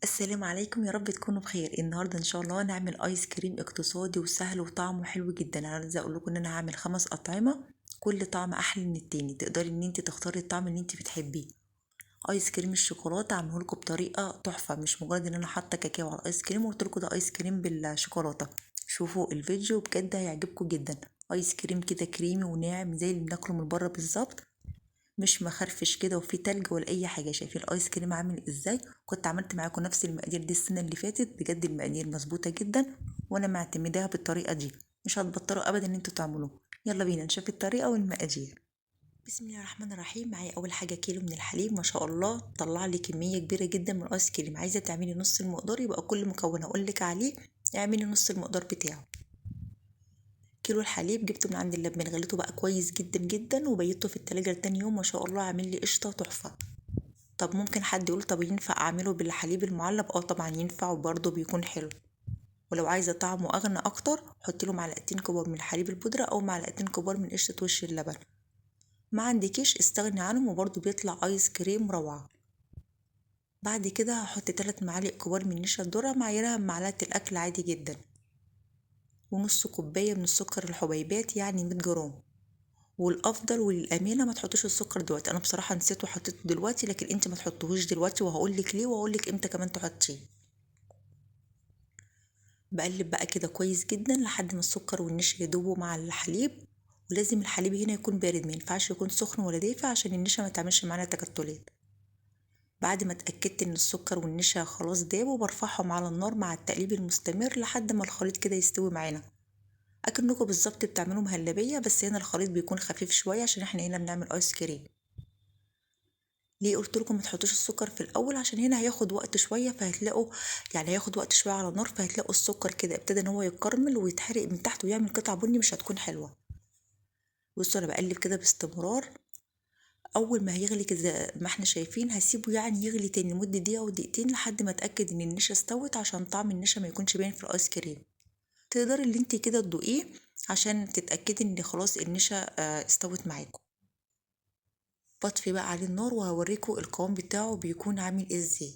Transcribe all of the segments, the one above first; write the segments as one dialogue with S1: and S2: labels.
S1: السلام عليكم، يا رب تكونوا بخير. النهارده ان شاء الله نعمل ايس كريم اقتصادي وسهل وطعمه حلو جدا. انا عايزه اقول لكم ان انا هعمل 5 اطعمه، كل طعم احلى من التاني، تقدري ان انت تختاري الطعم اللي انت بتحبيه. ايس كريم الشوكولاتة هعمله لكم بطريقة تحفة، مش مجرد ان انا حاطه كاكاو على الايس كريم وقلت لكم ده ايس كريم بالشوكولاته. شوفوا الفيديو بجد هيعجبكم جدا. ايس كريم كده كريمي وناعم زي اللي بناكله من بره بالظبط، مش مخرفش كده وفي تلج ولا اي حاجة. شايفين الايس كريم عامل ازاي؟ كنت عملت معاكم نفس المقادير دي السنة اللي فاتت، بجد المقادير مظبوطة جدا وانا معتمداها بالطريقة دي، مش هتبطلوا ابدا ان انتوا تعملوه. يلا بينا نشوف الطريقة والمقادير. بسم الله الرحمن الرحيم. معايا اول حاجة كيلو من الحليب، ما شاء الله طلع لي كمية كبيرة جدا من الايس كريم. عايزه تعملي نص المقدار يبقى كل مكون هقول لك عليه اعملي نص المقدار بتاعه. كيلو الحليب جبته من عند اللبان، غليته بقى كويس جدا جدا وبيته في التلاجة لتاني يوم، ما شاء الله عامل لي قشطه تحفة. طب ممكن حد يقول طب ينفع اعمله بالحليب المعلب؟ طبعا ينفع وبرده بيكون حلو. ولو عايزه طعمه اغنى اكتر حطي له معلقتين كبار من حليب البودره او معلقتين كبار من قشطه وش اللبن. ما عندكيش استغني عنهم وبرده بيطلع ايس كريم روعه. بعد كده هحط 3 معالق كبار من نشا الذرة، معاييرها بمعلقه الاكل عادي جدا، ونص كوباية من السكر الحبيبات يعني 100 جرام. والافضل وللامانة ما تحطوش السكر دلوقتي، انا بصراحة نسيته وحطيته دلوقتي، لكن انت ما تحطوهوش دلوقتي وهقول لك ليه وهقول لك امتى كمان تحطيه. بقلب بقى كده كويس جدا لحد ما السكر والنشا يدوبوا مع الحليب، ولازم الحليب هنا يكون بارد، ما ينفعش يكون سخن ولا دافي عشان النشا ما تعملش معانا تكتلات. بعد ما اتاكدت ان السكر والنشا خلاص دابوا برفعهم على النار مع التقليب المستمر لحد ما الخليط كده يستوي معانا، اكنكم بالظبط بتعملوا مهلبية، بس هنا الخليط بيكون خفيف شوية عشان احنا هنا بنعمل ايس كريم. ليه قلت لكم ما تحطوش السكر في الاول؟ عشان هنا هياخد وقت شوية، فهتلاقوا يعني هياخد وقت شوية على النار، فهتلاقوا السكر كده ابتدى ان هو يتكرمل ويتحرق من تحت ويعمل قطع بني مش هتكون حلوة. بصوا انا بقلب كده باستمرار، اول ما هيغلي كده ما احنا شايفين هسيبه يعني يغلي تاني لمدة دقيقة ودقيقتين لحد ما اتاكد ان النشا استوت، عشان طعم النشا ما يكونش باين في الايس كريم. تقدري اللي انت كده تدوقيه عشان تتاكدي ان خلاص النشا استوت معاكم. بطفي بقى عليه النار وهوريكم القوام بتاعه بيكون عامل ازاي.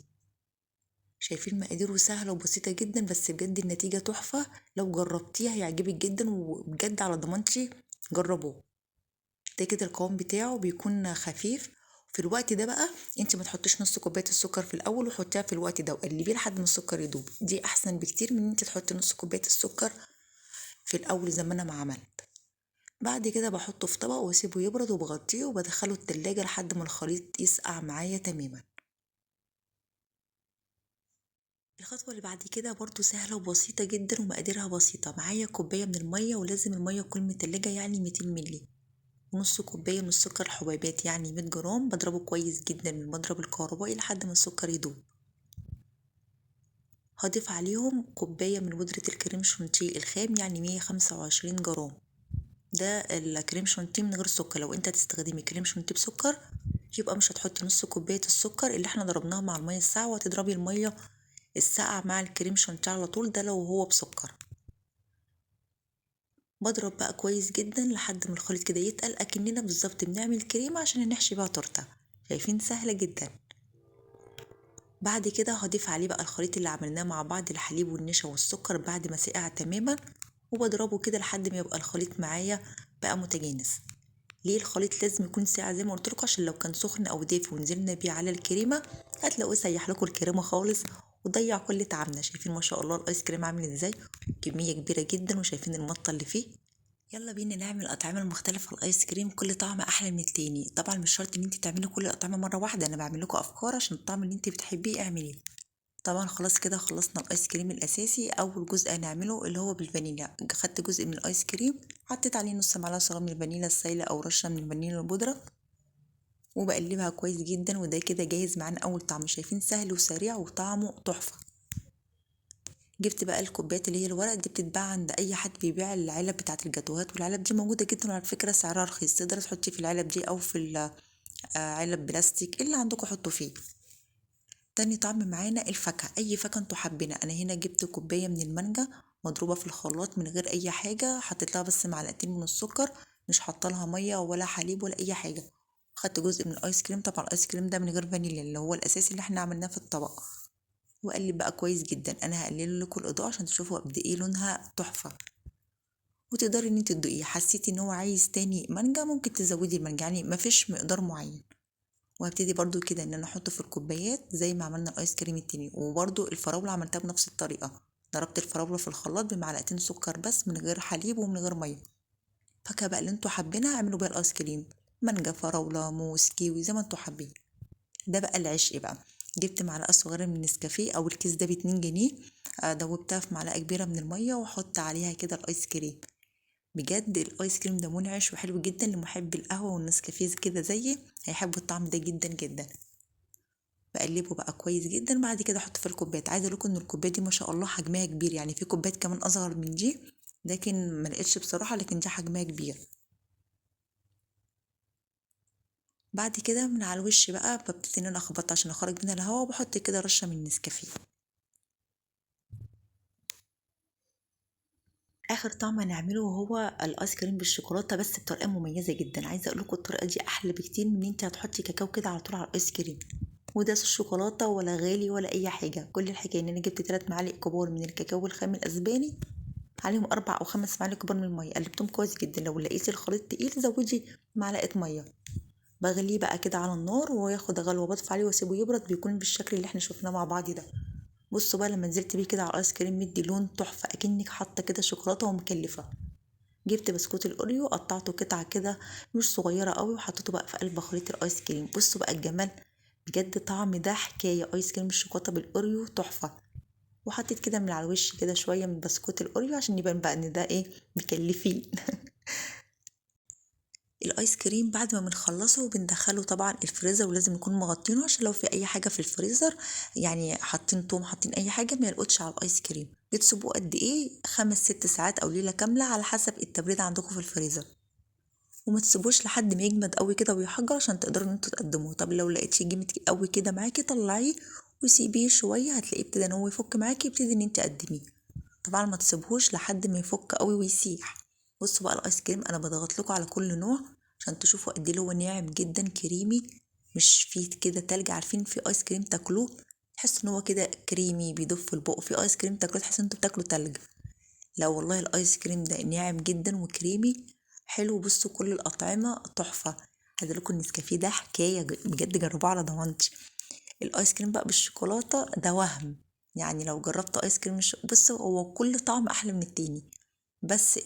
S1: شايفين مقاديره سهلة وبسيطة جدا، بس بجد النتيجة تحفة، لو جربتيها هيعجبك جدا وبجد على ضمانتي جربوه. ده كده القوام بتاعه بيكون خفيف. في الوقت ده بقى انت ما تحطيش نص كوباية السكر في الاول، وحطيها في الوقت ده وقلبيه لحد ما السكر يدوب، دي احسن بكتير من ان انت تحطي نص كوباية السكر في الاول زي ما انا ما عملت. بعد كده بحطه في طبق واسيبه يبرد وبغطيه وبدخله التلاجة لحد ما الخليط يسقع معايا تماما. الخطوة اللي بعد كده برضو سهلة وبسيطة جدا ومقاديرها بسيطة. معايا كوباية من المية، ولازم المية تكون من التلاجة يعني 200 ملي، ونص كوباية من السكر الحبيبات يعني 100 جرام، بضربه كويس جدا من المضرب الكهربائي لحد ما السكر يدوب. هضيف عليهم كوباية من بودرة الكريم شانتيه الخام يعني 125 جرام، ده الكريم شانتيه من غير سكر. لو انت هتستخدمي كريم شانتيه بسكر يبقى مش هتحطي نص كوباية السكر اللي احنا ضربناها مع المية الساقعة، وهتضربي المية الساقعة مع الكريم شانتيه على طول، ده لو هو بسكر. بضرب بقى كويس جدا لحد ما الخليط كده يتقل، اكننا بالظبط بنعمل كريمة عشان نحشي بيها تورته. شايفين سهلة جدا. بعد كده هضيف عليه بقى الخليط اللي عملناه مع بعض، الحليب والنشا والسكر بعد ما سقع تماما، وبضربه كده لحد ما يبقى الخليط معايا بقى متجانس. ليه الخليط لازم يكون ساقع زي ما قلت لكم؟ عشان لو كان سخن او دافي ونزلنا بيه على الكريمة هتلاقوه سيح لكم الكريمة خالص وضيع كل تعبنا. شايفين ما شاء الله الايس كريم عامل ازاي، كمية كبيرة جدا، وشايفين المطه اللي فيه. يلا بينا نعمل الاطعمة المختلفة الايس كريم، كل طعم احلى من التاني. طبعا مش شرط ان انت تعملي كل الاطعمة مرة واحدة، انا بعمل لكم افكار عشان الطعم اللي انت بتحبيه اعمليه. طبعا خلاص كده خلصنا الايس كريم الاساسي. اول جزء هنعمله اللي هو بالفانيليا، خدت جزء من الايس كريم حطيت عليه نص معلقه صغيرة من الفانيليا السايله او رشه من الفانيليا البودره، وبقلبها كويس جدا، وده كده جاهز معانا اول طعم. شايفين سهل وسريع وطعمه تحفة. جبت بقى الكوبايات اللي هي الورق دي، بتتباع عند اي حد بيبيع العلب بتاعه الجاتوهات، والعلب دي موجودة جدا وعلى فكرة سعرها رخيص، تقدري تحطيه في العلب دي او في علب بلاستيك اللي عندكم حطوا فيه. تاني طعم معانا الفاكهة، اي فاكهة انتوا حابينها. انا هنا جبت كوباية من المانجا مضروبة في الخلاط من غير اي حاجة، حطيت لها بس معلقتين من السكر، مش حاطه لها مية ولا حليب ولا اي حاجة. خدت جزء من الايس كريم، طبعا الايس كريم ده من غير فانيليا اللي هو الاساسي اللي احنا عملناه في الطبق. واقلب بقى كويس جدا. انا هقلل لكم الاضاءة عشان تشوفوا قد ايه لونها تحفة، وتقدري ان انت تدوقيه. حسيتي ان هو عايز تاني مانجا ممكن تزودي المانجا، يعني مفيش مقدار معين. وهبتدي برضو كده ان انا احطه في الكوبايات زي ما عملنا الايس كريم التاني. وبرضو الفراولة عملتها بنفس الطريقة، ضربت الفراولة في الخلاط بمعلقتين سكر بس من غير حليب ومن غير مية. فاكهة بقى اللي انتوا حابينها اعملوا بيها الايس كريم، مانجا، فراولة، موز، كيوي، زي ما انتوا حابين. ده بقى العشق بقى. جبت معلقة صغيرة من النسكافيه او الكيس ده ب2 جنيه، دوبتها في معلقة كبيرة من المية واحط عليها كده الايس كريم. بجد الايس كريم ده منعش وحلو جدا لمحب القهوة والنسكافيه كده زيي، هيحبوا الطعم ده جدا جدا. بقلبه بقى كويس جدا. بعد كده احطه في الكوبايات. عايزه اقول لكم ان الكوباية دي ما شاء الله حجمها كبير، يعني في كوبايات كمان اصغر من دي لكن ما لقيتش بصراحة، لكن دي حجمها كبير. بعد كده من على الوش بقى ببتدي ان انا اخبطها عشان اخرج منها الهواء، وبحط كده رشه من النسكافيه. اخر طعم هنعمله هو الايس كريم بالشوكولاته، بس بطريقة مميزة جدا. عايزه اقول لكم الطريقة دي احلى بكتير من ان انت هتحطي كاكاو كده على طول على الايس كريم، وده الشوكولاتة ولا غالي ولا اي حاجة. كل الحكاية ان انا جبت 3 معالق كبار من الكاكاو الخام الاسباني، عليهم 4 او 5 معالق كبار من المية، قلبتهم كويس جدا. لو لقيتي الخليط تقيل زودي معلقه مية. بغليه بقى كده على النار وياخد غلوه، بطفي عليه واسيبه يبرد، بيكون بالشكل اللي احنا شفناه مع بعض ده. بصوا بقى لما نزلت بيه كده على الايس كريم مدي لون تحفة، اكنك حاطه كده شوكولاتة ومكلفه. جبت بسكوت الاوريو قطعته قطعه كده مش صغيرة قوي، وحطيته بقى في قلب خليط الايس كريم. بصوا بقى الجمال، بجد طعم ده حكاية. ايس كريم الشوكولاتة بالاوريو تحفة. وحطيت كده من على الوش كده شوية من بسكوت الاوريو عشان يبان بقى ان ده ايه، مكلفين. الايس كريم بعد ما بنخلصه بندخله طبعا الفريزر، ولازم نكون مغطينه عشان لو في اي حاجة في الفريزر، يعني حاطين توم حاطين اي حاجة ما يلقطش على الايس كريم. بتسيبوه قد ايه؟ 5-6 ساعات او ليلة كاملة على حسب التبريد عندكم في الفريزر، وما تسيبوش لحد ما يجمد قوي كده ويحجر عشان تقدروا ان انتوا تقدموه. طب لو لقيتيه جامد قوي كده معاكي طلعيه وسيبيه شوية، هتلاقيه ابتدى ان هو يفك معاكي، يبتدي ان انت تقدميه. طبعا ما تسيبهوش لحد ما يفك قوي ويسيح. بصوا بقى الايس كريم انا بضغط لكم على كل نوع عشان تشوفوا قد ايه هو ناعم جدا كريمي، مش فيه كده تلج. عارفين في ايس كريم تاكلوه تحس ان هو كده كريمي بيدف في البق، في ايس كريم تاكلوه تحس ان انتوا بتاكلوا تلج. لا والله الايس كريم ده ناعم جدا وكريمي حلو. بصوا كل الاطعمة تحفة. عايزه اقول لكم النسكافيه ده حكاية بجد، جربوه على ضمانتي. الايس كريم بقى بالشوكولاته ده وهم، يعني لو جربت ايس كريم بصوا هو كل طعم احلى من التاني، بس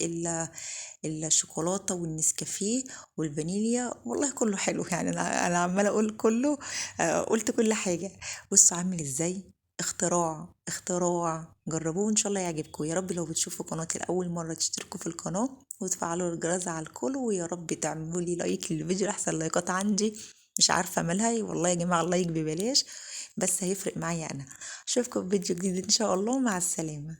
S1: الشوكولاتة والنسكافيه والفانيليا والله كله حلو. يعني انا عماله اقول كله، قلت كل حاجة. بصوا عامل ازاي، اختراع اختراع، جربوه ان شاء الله يعجبكم. يا رب لو بتشوفوا قناتي لاول مرة تشتركوا في القناة وتفعلوا الجرس على الكل، ويا رب تعملوا لي like للفيديو، احسن لايكات عندي مش عارفه مالها والله يا جماعة، ال like ببلاش بس هيفرق معايا انا. اشوفكم في فيديو جديد ان شاء الله، مع السلامة.